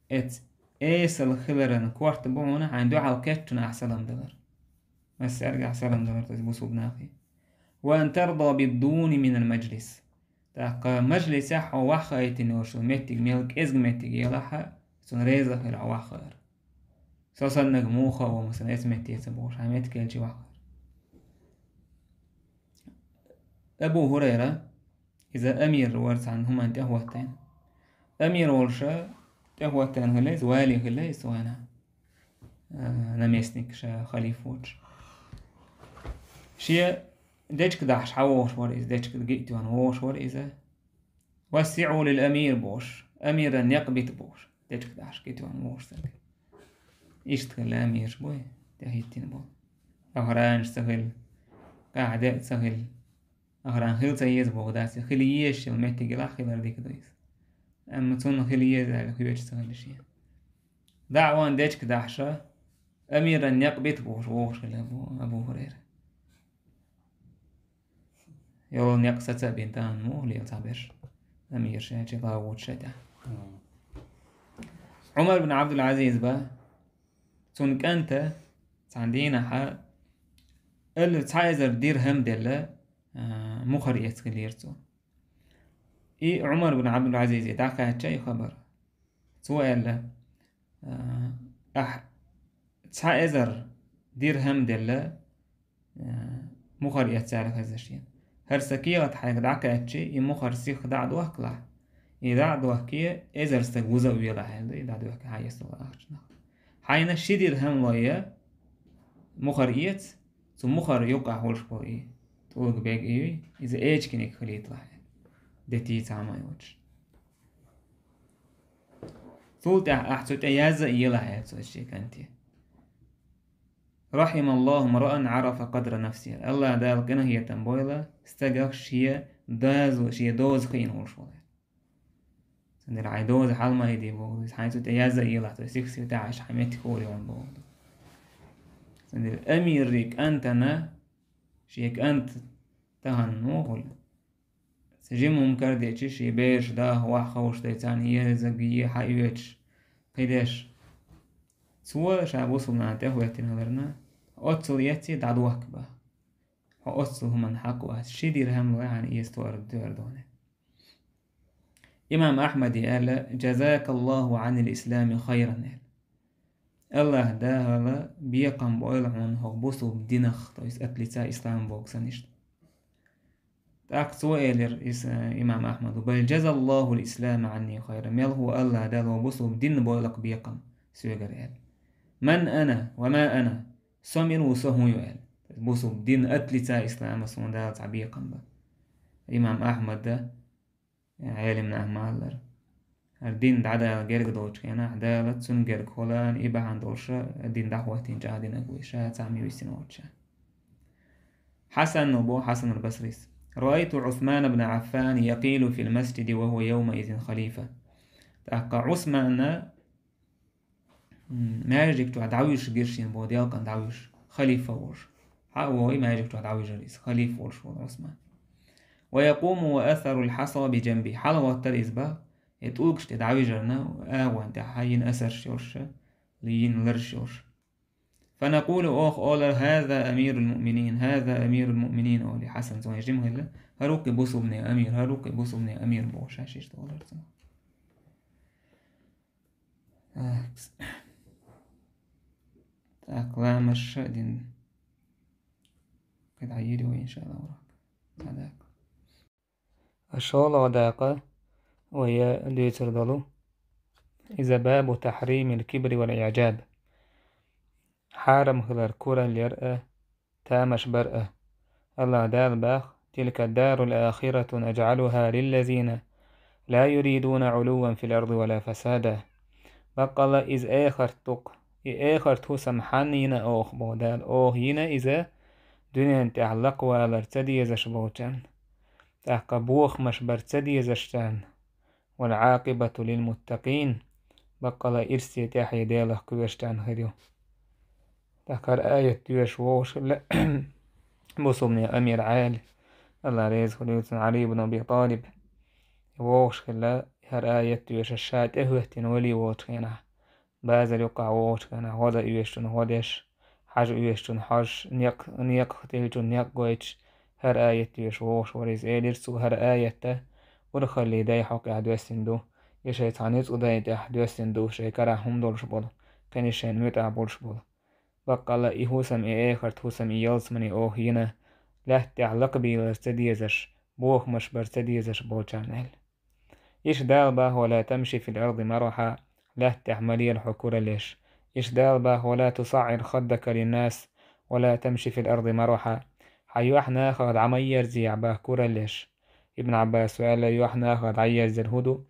Эц эсала хиларан корта бу хьуна хьайн дуьхьал кеччунах салам далар. Массаьргахь салам далар, то есть бусулба нахе. «Ва ан тарда биддуни минал маджлис». ТӀаккха мажлисехь хьо ваххайтина йолуш меттиг, мел кӀезиг меттиг елахь, цунна реза хила хьо ваххар. Со саннаг муха а во, масала, эца метте ца бохуш, хьан меттиг кхечи ваххар. Абу Хурайра, иза амир вара цхьана хӀуманна тӀехӀоттайна. Амир волуша тӀехӀоттайна хила иза, вали хила иза вайна, а, наместник, ша халифа воцуш. Шен дечка дахьаш хьан вогӀуш вара иза, дечка гиътон вогӀуш вара иза. «Вассиъу лил амир», – бохуш, амиран некъ бита бохуш, дечка дахьаш гиътон вогӀуш стаг. Иштта хила амираш буй, тӀехӀиттина болу. Охранаш ца хила, къаьхьа де а ца хила. Охрана хила ца еза боху дац, хила езаш йолу меттиг елахь хилар дика ду иза. Амма цунна хила еза аьлла, хоьттуш ца хила шен. ДаӀван дечка дахьаш, амиран некъ бита бохуш вогӀуш хила бу Абу Хурайра. Йолу некъ саца а бина тахана муха лела цхьаберш. Амир ша чекх а вочу ша тӀехь. Ӏумар бин Ӏабдул-Ӏазиз бан, цунна кӀанта цхьана дийнахьа ала цхьа эзар дирхӀам делла, а, мухӀар эца хилира цо. И Ӏумар бин Ӏабдул-Ӏазизе дӀакхаьчча и хабар. Цо аьлла, а, ахь цхьа эзар дирхӀам делла, а, мухӀар эццара хезна шена. ХӀара сан кехат хьайга дӀакхаьччи, и мухӀар сиха дӀа а дохкалахь, и дӀа а дохке, эзар стаг вуза а велахь, аьлла, и дӀадохке хьан эцалла ахчанах. Хьайна ши дирхӀам лой, мухӀар эца, цу мухӀар юккъахь волуш болу и тӀулга бег и юй, иза эчкиниг хилийталахь, аьлла, де тийца хьан ма йоцуш. Цул тӀаьхьа ахь цу тӀе язза а елахь, аьлла цо шен кӀанте. «Рахималлаху мраан Ӏарафа къадра нафсихи». АллахӀ Дала къинхетам бойла стагах шен доза, шен доза хиъна волуш волу. Цундела хьайн доза хьалмайде боху, иза хьайн цу тӀе язза а елахь, цо сих-сих тӀаьхьа хьайн меттиг хӀоре ван боху. Цундела амиран кӀантана шен кӀант тахана мухула. Ца жима хӀума карадечи, шен бераш даха, ваха ховшадайта царна езаг е хьаоьцуш, кхидеш. Цо ша бусулба нана тӀехӀоьттина хиларна, оццул эцций дӀадохка бан. Хьо оццул хӀуманна хьакъ вац, ши дирхӀам лой хьайна эца тоьар доьар доне. Имам Ахьмаде аьлла: «Жазакаллаху Ӏанил ислами хайран», – аьлла. АллахӀ Дала бекхам бойла хьуна хӀокху бусулба динах, то есть от лица ислама боху санна иштта. ТӀаккха цо элира иза имам Ахьмада: «Бал жазаллахул ислама Ӏанни хайра». Мел хӀу АллахӀ Дала бусулба динна бойла-кх бекхам соьгара аьлла. «Ман ана ва ма ана». Со мила ву, со хӀун ю аьлла. Бусулба дин от лица ислама суна Дала цхьа бекхам бан. Имам Ахьмада, Ӏелим нах ма-аллара. ХӀара дин дӀадала герга долчу хенахь, Дала цунна герга хуьлу и бахьана долуш дин дӀахӀоттийна чӀагӀдинарг вуй, ша цхьамма висина воцуш. Хьасанна боху, Хьасанул Басрис: «Раайту Ӏусман бна Ӏаффан якъилу фил масджиди ва хӀува явмаизин халифа». ТӀаккха Ӏусманна М, маьждиг чохь дӀавуьжуш гира шена боху, делкъана дӀавуьжуш, халифа волуш. Хьа а вогӀий маьждиг чохь дӀавуьжура иза, халифа волуш волу Ӏусман. «Ва якъуму ва асарул хьаса би джанби». ХьалагӀоттара иза бан, и тӀулгаш тӀе дӀавижарна, агӀон тӀехь йина асарш йолуш, йина ларш йолуш. «Фа накъулу», оха олура: «ХӀаза амирул муъминин, хӀаза амирул муъминин», – олий Хьасан цунна жима хилла. ХӀара ву-кх и бусулбане амир, хӀара ву-кх и бусулбане амир бохуш, ша шиша долура цунах. Так. Так, ламазаш а дина. Кхин дӀайийр ю вай, иншалла, урок. Так. ШолгӀа дакъа вай дуьйцур долу. Иза бабу тахьримил кибри вал иӀджаб. Хьарам хилар куралла яр а, тамаш бар а. АллахӀ Дала боху: «Тилка дарул ахирату наджӀалуха лиллазина ла юридуна Ӏулувван фил арди ва ла фасада». Баккъалла иза эхарт ду-кх. И эхарт хӀусам хьанна йина оха, боху Дала? Оха йина иза дуьнен тӀехь лакхавалар ца дезаш болчарна, тӀаккха бохамаш бар ца дезаш царна. «Вал Ӏакъибату лил муттакъин», баккъалла ирсе тӀаьхье Делах кхоьручарна хир ю. ТӀаккха хӀара аят доьшуш вогӀуш хилла бусулбане амир Ӏали, АллахӀ реза хуьлийла цунна, Ӏали ибн Аби ТӀалиб, вогӀуш хилла хӀара аят доьшуш, ша тӀехӀоьттина вали волчу хенахь, базар юккъахь вогӀучу хенахь, гӀо дан оьшучунна гӀо деш, хьажа оьшучун хьожуш, некъ-, некъах тиллачун некъ гойтуш, хӀара аят доьшуш вогӀуш вара иза. Элира цо: «ХӀара аят урхаллин дай хьокъехь доьссина ду. И шайн цхьа ницкъ дай тӀехь доьссина ду, шайн карахь хӀума долуш болу, кхин шайна муьтӀахь болуш болу». Баккъалла, и хӀусам, и эхарт хӀусам, и ялсамани оха йина, лаьтта тӀехь лакхабийлар ца дезаш, бохамаш бар ца дезаш болчарна аьлла. Иштта Дала боху: «Ва ла тамши фил арди марахьа», лаьтта тӀехь ма лела хьо кураллеш. Иштта Дала боху: «Ва ла тусаӀир хаддака линнас, ва ла тамши фил арди марахьа». Хьан юьхь нахах дӀа ма ерзехьа боху кураллеш. Ибн Ӏаббаса аьлла, юьхь нахах дӀаерзар хӀун ду?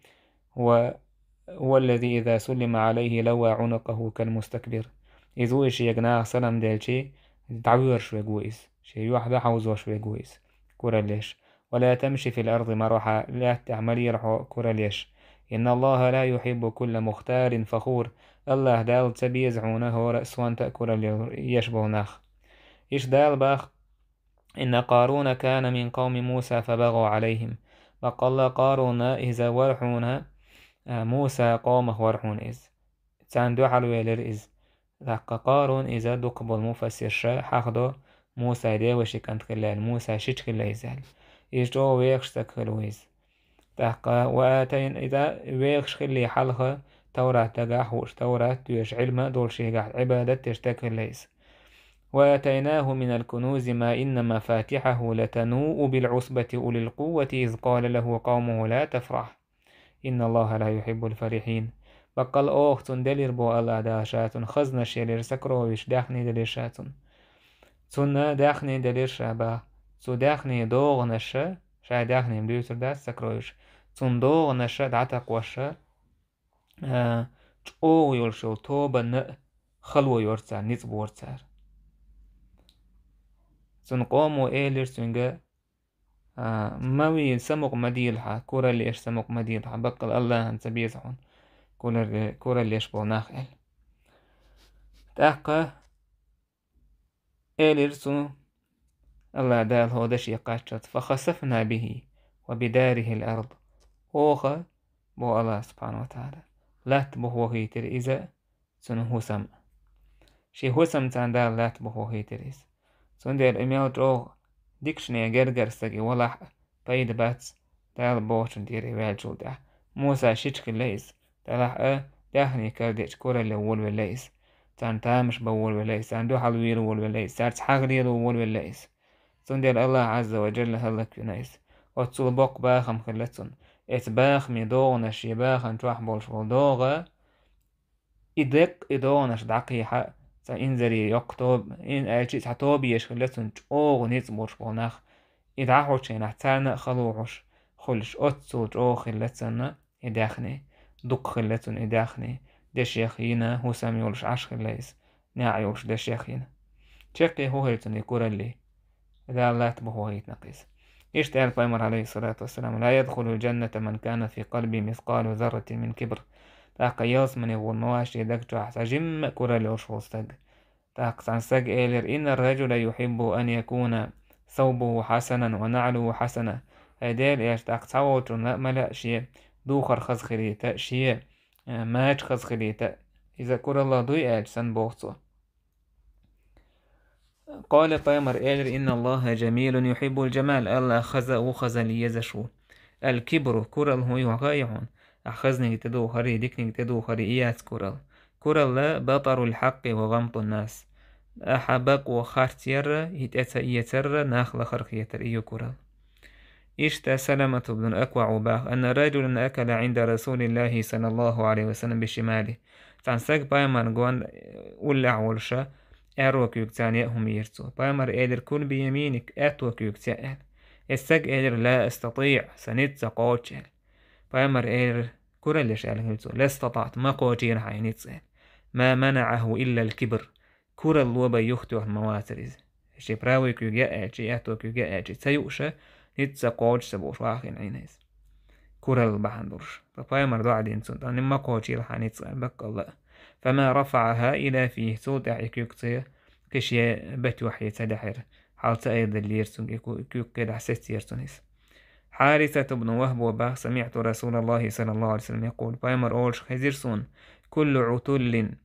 «Ва хӀува ллази иза суллима Ӏалайхи лавва Ӏунукъаху кал мустакбир». Иза ву и, шега наха салам делчи, дӀавоьраш верг ву иза. Шен юьхь дӀахьовзош верг ву иза. Кураллеш. «Ва ла тамши фил арди марахьа», лаьтта тӀехь ма лела хьо кураллеш. «Инна Аллаха ла юхиббу кулла мухталин фахур». АллахӀ Далла ца беза хьуна хӀора а сонта а куралла еш болу нах. Иштта Дала боху: «Инна Къаруна кана мин къавми Муса фабагӀа Ӏалайхим». Баккъалла, Къарун, иза вара хьуна, а, Мусан къомах вара хьуна иза. Царна дуьхьал велира иза. ТӀаккха Къарун, иза дукхахболу муфассирша хьахадо, Мусан девашин кӀант хилла аьлла, Мусан шича хилла иза аьлла. Иза чӀогӀа вехаш стаг хилла ву иза. ТӀаккха ва атайн-, иза вехаш хиллий хьалха, Таврат дагахь а хууш, Таврат доьшуш, Ӏилма а долуш, шегахь Ӏибадат деш стаг хилла иза. «Ва атайнаху минал кунузи ма инна мафатихьаху латануу бил Ӏусбати улил къуввати из къала лаху къавмуху ла тафрахь. Инна Аллаха ла юхиббул фарихьин». Баккъалла, оха цунна делира боху АллахӀ Дала, ша цунна хазнаш елира, сокровища, даьхни делира ша цунна. Цунна даьхни делира ша боху. Цу даьхни догӀанаша, шайн даьхни-м дуьйцур дац, сокровища, цунна догӀанаша дӀатакхоша, а, чӀогӀа йолуш йолу тобанна а хало йора цара, ницкъ бора цара. Цунна къомо элира цуьнга: «А, ма вийла, самукъа ма дийла хьан, кураллеш, самукъа ма дийла хьан, баккъалла АллахӀана ца беза хьуна куралле-, кураллеш болу нах», — аьлла. ТӀаккха элира цо, АллахӀ Дала хӀокху даше кхаччалц: «Фа хасафна бихи ва бидарихил ард». Оха, боху АллахӀа субхьанаху ва тагӀала, латта бухавохийтира иза, цуьнан хӀусам а. Шен хӀусамца Дала латта бухавохийтира иза. Цундела и мел чӀогӀа дикачу нехан гергара стаг и валахь а, пайда бац Дала бохучун тӀера ваьллачул тӀаьхьа. Муса шича хилла иза, делахь а, даьхни карадеъча куралле волавелла иза. Царна тамаш бан волавелла иза, царна дуьхьал вийла волавелла иза, цаьрца хьагӀ лело волавелла иза. Цундела АллахӀ Ӏазза ва Джалла хӀаллаквина иза. Оццул боккха бахам хилла цунна. Эцу бахаме догӀанаш, шен бахам чохь болуш болу догӀа, и деккъа и догӀанаш дӀакхехьа, цхьа инзаре йоккха тоба, ин аьлчи цхьа тоба еш хилла цунна, чӀогӀа ницкъ болуш болу нах. И дӀахьочу хенахь царна а хало хьуш хуьлуш, оццул чӀогӀа хилла цунна и даьхни, дукха хилла цунна и даьхни, дешех йина, хӀусам йолуш Ӏаш хилла иза, неӀ йолуш дешех йина. Чаккхе хӀун хилла цунна и куралле? Дала латта бухавохийтина-кх иза. Иштта аьлла пайхамара, Ӏалайхиссалату вассалам: «Ла ядхулул джанната ман кана фи къалбихи мискъалу зарратин мин кибр». ТӀаккха ялсамане гӀур ма вац шен даг чохь цхьа жимма а куралла йолуш волу стаг. ТӀаккха цхьана стага элира: «Инна ар-раджула юхиббу ан якуна саубуху хьасанан ва наӀлуху хьасана». Ай Делан элча, тӀаккха цхьаволчунна ма лаьа шен духар хаза хилийта, шен, э, мача хаза хилийта. Иза куралла дуй аьлча санна боху цо. Къала, пайхамара элира: «Инна Аллаха джамилун юхиббул джамал». АллахӀ хаза а ву, хазалла езаш ву. Ал-кибру, куралла хӀун ю хаа хьуна? Ахь хазниг тӀедухари, диканиг тӀедухари и яц куралла. Куралла батарул хьакъи ва гӀамтун нас. Ахьа бакъо харц ярра, и тӀе ца эцарра, нах лахара хетар, и ю куралла. Иштта Саламату бну Акваъу баха: «Анна раджулан акала гӀинда Расулиллахи саллаллаху гӀалайхи ва саллам бишимали». Цхьана стага пайхамарна гон уллехь волуша, аьрру куьйгаца яа хӀума йира цо. Пайхамара элира: «Кул бияминик», аьтту куьйгаца яа аьлла. Эцу стага элира: «Ла астатиӀ», сан ницкъ ца кхочуш аьлла. Пайхамара элира: «Куралла еш», аьлла хилла цо. «Ла статаӀта», ма кхочийла хьан ницкъ аьлла. «Ма манаӀаху иллал кибр». Куралла ло бан юхатоьхна ма вацара иза. Шен правый куьйга яа аьлчи, аьтту куьйга яа аьлчи ца юуша, ницкъ ца кхочуш ца бууш вахийна Ӏийна иза. Куралла бахьана долуш. Ткъа пайхамара доӀа дина цунна, тӀаккха ма кхочийла хьан ницкъ аьлла, баккъалла а. «Фама рафаӀаха ила фихи», цул тӀаьхьа и куьйгаца кхин шен батохье ца даьхьира. Хьал ца айдаллера цуьнга, и ку-, куьйга кхидӀа сецира цунна иза. Хьарисату бну Вахба баха: «СамиӀту Расулаллахи саллаллаху гӀалайхи ва саллам якъул», пайхамар олуш хезира суна: «Куллу гӀутуллин».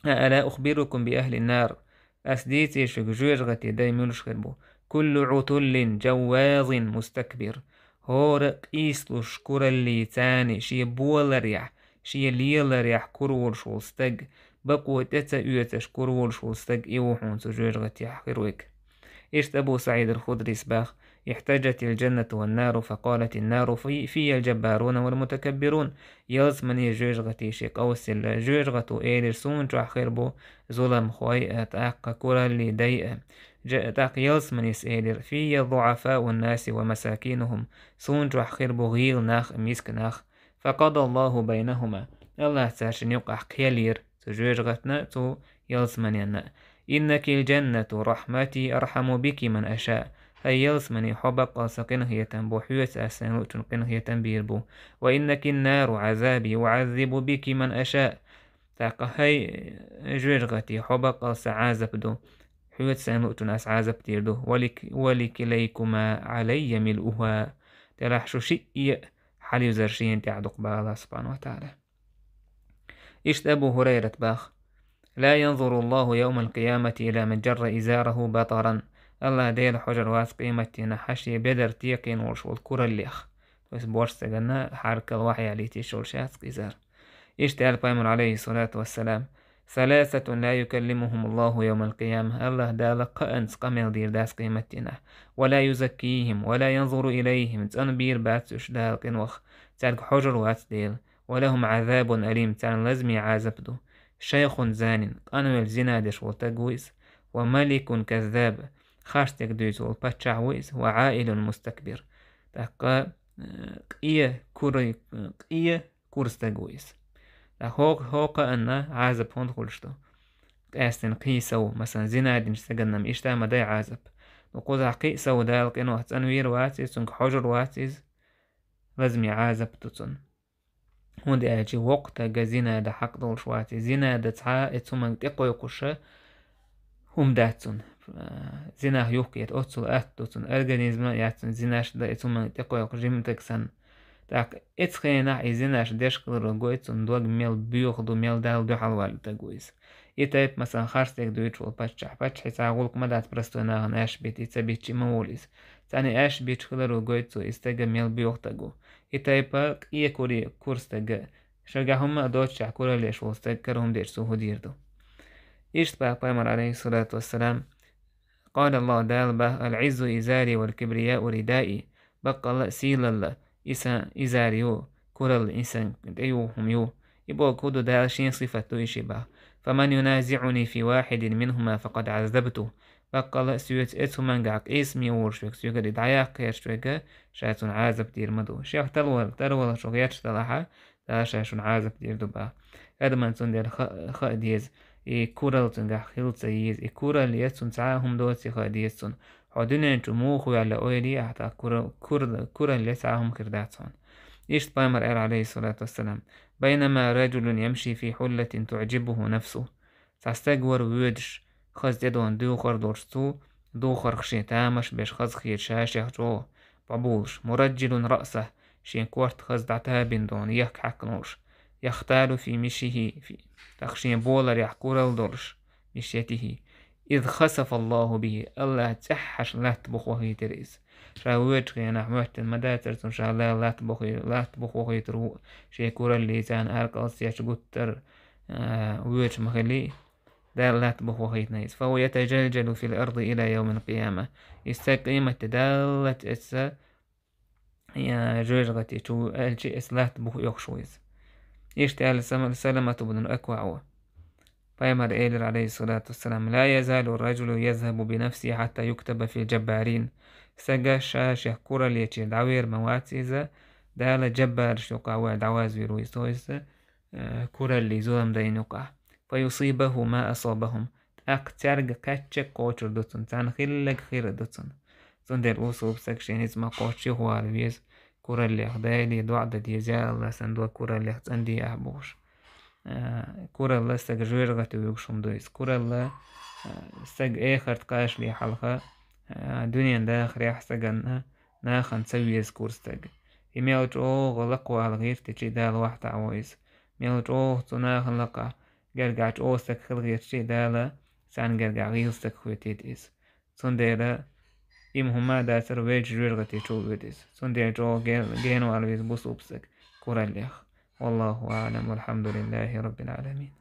«Ала ухбирукум би ахлин нар?» Ас дийций шуьга жоьжахати дай муьлш хир бу. كل عتل جواظ مستكبر. ХӀора къийсалуш кураллий царни шен боларехь, шен леларехь кур волуш волу стаг, бакъо тӀе ца оьцуш кур волуш волу стаг и ву хьуна цу жоьжахатехь хир верг. Иштта Абу СаӀид ал-Худрис баха: احتجت الجنة والنار فقالت النار في، في الجبارون والمتكبرون. Ялсамани жоьжахати ши къовсаелла, жоьжахато элира: суна чохь хир бу зуламхой а, тӀаккха кураллий дай а. Жа-, тӀаккха ялсаманис элира: في الضعفاء والناس ومساكينهم. Суна чохь хир бу гӀийла нах а, миска нах. فقضى الله بينهما. Аллах царшинна юкъахь кхел йира цу жоьжахатна, цу ялсаманенна. إنك الجنة رحمتي أرحم بك من أشاء. ХӀай ялсамани, хьо баккъал сан къинхетам бу, хьоьца ас сайн луучун къинхетам бийр бу. وإنك النار عذابي أعذب بك من أشاء. ТӀаккха хӀай жоьжахати, хьо баккъал сан Ӏазап ду, хьоьца сайн луучун ас Ӏазап дийр ду. ولك، ولكليكما علي ملؤها. Делахь шу шиъ а хьалюзар шена тӀехь дукха баха Аллах субхьанаху ва таӀала. Иштта Абу ХӀурайрат баха: لا ينظر الله يوم القيامة إلى من جر إزاره بطرا. Аллах Дела хьожар вац къематдийнахь хьан шен бедар текхийна волуш волу кураллех. То есть боьрша ца ганна, хьаркал вахьа ялийта йиш йолуш яц изар. Иштта аьлла пайхамар, алейхиссалату вассалам: ثلاثة لا يكلمهم الله يوم القيامة. Аллах Дала кхаанца къамел дийр дац къематдийнахь. ولا يزكيهم ولا ينظر إليهم. ЦӀанбийр бац уьш Дала къинойх. Цаьрга хьожар вац Дела. ولهم عذاب أليم. Царна лазаме Ӏазап ду. شيخ زان. Къанвелла зина деш волу стаг ву иза. وملك كذاب. Харцдерг дуьйцу волу паччахь ву иза. وعائل مستكبر. ТӀаккха, э, къе кур-, къе кур стаг ву иза. ТӀаккха хӀокху, хӀокху кхаанна Ӏазап хӀунда хуьлуш ду? Къаьстина кхин сов, масалан, зина динчу стаганна-м иштта ма дай Ӏазап. Ну, кхузахь кхин сов Дала къинойх цӀанвийр вац иза, цуьнга хьожур вац иза, лазаме Ӏазап ду цунна. ХӀунда аьлча воккха стаг зина дан хьакъ долуш вац иза. Зина дан цхьа а, и цу хӀуманга тӀекхойкхуш хӀума дац цунна. Зинах юхкета оццул атта ду цунна, организма а яц цунна зинаш дан, и цу хӀуманга тӀекхойкхуш жима стаг санна. ТӀаккха оцу хенахь и зинаш деш хиларо гойту цунна дог мел боьха ду, мел Далла дуьхьал ваьлла стаг ву иза. И тайпа, масалан, харцдерг дуьйцуш волу паччахь. Паччахье цхьа гӀуллакх ма дац простой нахана аьшпита, и ца бичча ма волу иза. Царна аьшпича хиларо гойту цо, и стаг мел боьха стаг ву. И тайпа къе куре кур стаг, шуьгахь хӀумма а доцучехь куралле еш волу стаг, кара хӀума дечу цо хӀун дийр ду? Иштта баха пайхамар, алейхиссалату вассалам: قال الله, Дала баха: العز إزاري والكبرياء ردائي. Баккъалла а сийлалла и сан изар ю, куралла и сан тӀеюху хӀума ю. И бохург хӀун ду, Дала шен сифат ду и ши баха. فمن ينازعني في واحد منهما فقد عذبته. Баккъалла а соьца оцу хӀумангахь къийсаме волуш верг, соьгара и дӀаяккха гӀерташ верг, ша цунна Ӏазап дийр ма ду. Шех тарвал-, тарваларх шу гӀерташ делахь а, Дала ша шуна Ӏазап дийр ду баха. Адаман цундела ха-, хаа деза, и куралла цуьнгахь хила ца еза, и куралла яц цунна, цхьа а хӀума доций хаа деза цунна. Хьо дуьнен чу муха ваьлла ойла е ахь, тӀаккха кура-, кура-, куралле цхьа а хӀума хир дац хьуна. Иштта пайхамар аьлла, алейхиссалату вассалам: بينما رجل يمشي في حلة تعجبه نفسه. Цхьа стаг вара воьдуш, хаза тӀедогӀун духар долуш, цу духарх шен тамаш беш, хазахеташ ша шех чӀогӀа бӀобулуш. مرجلا رأسه, шен корта хаза дӀатабина догӀун, ехк хьаькхна волуш. يختال في مشيه, في, тӀаккха шен боларехь куралла долуш, مشيته. إذ خسف الله به, Аллаха цӀеххьаш латта буха вахийтира иза. Ша воьдучу хенахь моьттина ма дацара цунна, ша Дала латта бухий-, латта буха вахийтур ву, шен кураллий царна аркъал сецча гуттар а, воьдуш ма хиллий, Дала латта буха вахийтина иза. فهو يتجلجل في الأرض إلى يوم القيامة. И стаг къематде даллалц эца, я, жоьжахати чу аьлча, эца латта буха оьхуш ву иза. Иштта аьлла Сама-, Саламат ибн Акваъ ву. Пайхамар элира, алейхиссалату вассалам: لا يزال الرجل يذهب بنفسه حتى يكتب في الجبارين. Стага ша шех кураллечуьра дӀавер ма вац иза, Дала джаббараш юкъахь вай дӀавазвийр ву иза, то есть, э, кураллий зулам дайна юкъахь. فيصيبه ما أصابهم. ТӀаккха цаьрга кхаьчча а кхочур ду цунна, царна хилларг хир а ду цунна. Цундела усуб стаг шен ницкъ ма кхоччу юхавала веза, кураллех Дале доӀа дан деза, я Аллах, сан дог кураллех цӀанде ахь бохуш. А, куралла стаг жоьжахате вуьгуш хӀума ду иза. Куралла, а, стаг эхарта кхачале хьалха, а, дуьнен дахарехь стаганна нахана ца веза кур стаг. И мел чӀогӀа лакхавала гӀертачи Дала вахьтахь во иза. Мел чӀогӀа цу нахана лакхахь гергахь чӀогӀа стаг хила гӀертачи Дала царна гергахь гӀийла стаг хетийта иза. Цундела има хӀума дацара вайчу жоьжахати чу а воьду иза. Цундела чӀогӀа ге-, генавала веза бусалба стаг кураллех. والله أعلم والحمد لله رب العالمين.